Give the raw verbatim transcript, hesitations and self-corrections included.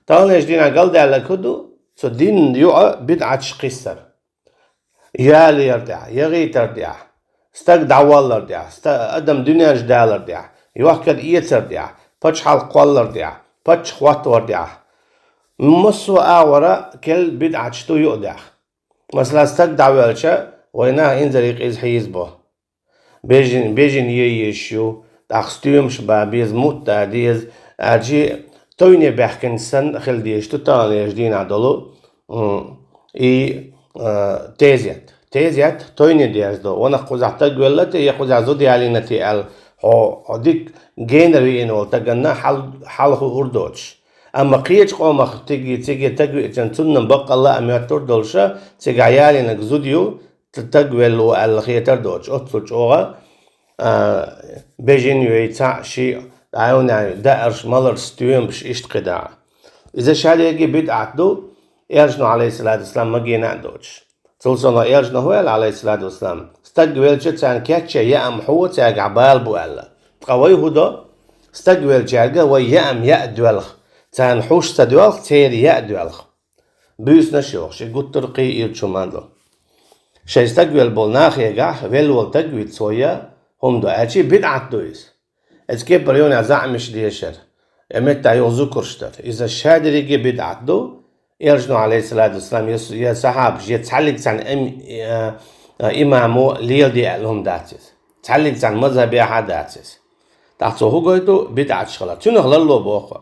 Таханлерчу дийнахь галдаьлларг хӀун ду? Цу дин йоӀа бидӀаташ кхиссар. Ялар тӀехь, яхийтар тӀехь, стаг дӀаваллар тӀехь, ста-, адам дуьненчу далар тӀехь, йохкар эцар тӀехь, пачхьалкх кхоллар тӀехь, паччахь хӀоттавар тӀехь. Массо а агӀора керла бидӀаташ ду юкъадахь. Масала, стаг дӀавоьлча, вайнах инзаре къиза хьийзабо. Бежан, бежан е езаш ю, тӀаккха стоьмаш бан беза, мутт дан деза, аьлча тойне баьхкинча санна хила дезаш ду таханлерчу дийнахь долу, м, и, а, тезет. Тезет тойне деза ду. Ванах кхузахь таг велла те, я кхузахь зуда ялийна те аьлла, хьо, хьо дика генара веана волу стаганна хьал-, хьал хуур доцуш. Амма кхечу къомах цига, цига таг веача, цунна баккъалла а моьттур долуша, цигахь ялийнарг зуда ю, т-, таг велла ву аьлла хетар доцуш, оццул чӀогӀа, а, бежан йой, цхьаъ, шиъ, дӀайонехь даарш, маларш, стоьмаш, иштта кхидӀа. Иза шадерриге бидӀат ду, Элчано, Ӏалайхиссалату вассалам, магийна а доцуш. Цул совнаха Элчано хӀун аьлла, Ӏалайхиссалату вассалам, стаг велча царна кечъян яа хӀума цаьргахь бала бу аьлла. Ткъа вай хӀун до? Стаг велчаьрга вай яа яа доьлху, царна хӀуш ца доьлху, церан яа доьлху. Буьйсанаш йохуш, и гуттар а кхин ирчу хӀуманна ду. Шайн стаг велла болу нахегахь, велла волу стаг виц вай яа хӀума ду, аьлча бидӀат ду иза. Эцу кепара йонехь заьӀмаш дешар, я меттахь юха зукарш дар. Иза шадерриге бидӀат ду, Элчано, Ӏалайхиссалату вассалам, я с-, я сахьабаш, я цхьаллиг цхьана им-, а, а, имамо леладе аьлла хӀума дац иза. Цхьаллиг цхьана мазхӀабехь а дац иза. ТӀаккха цо хӀун гойту? БидӀаташ хилар. Цуьнах ларло боху.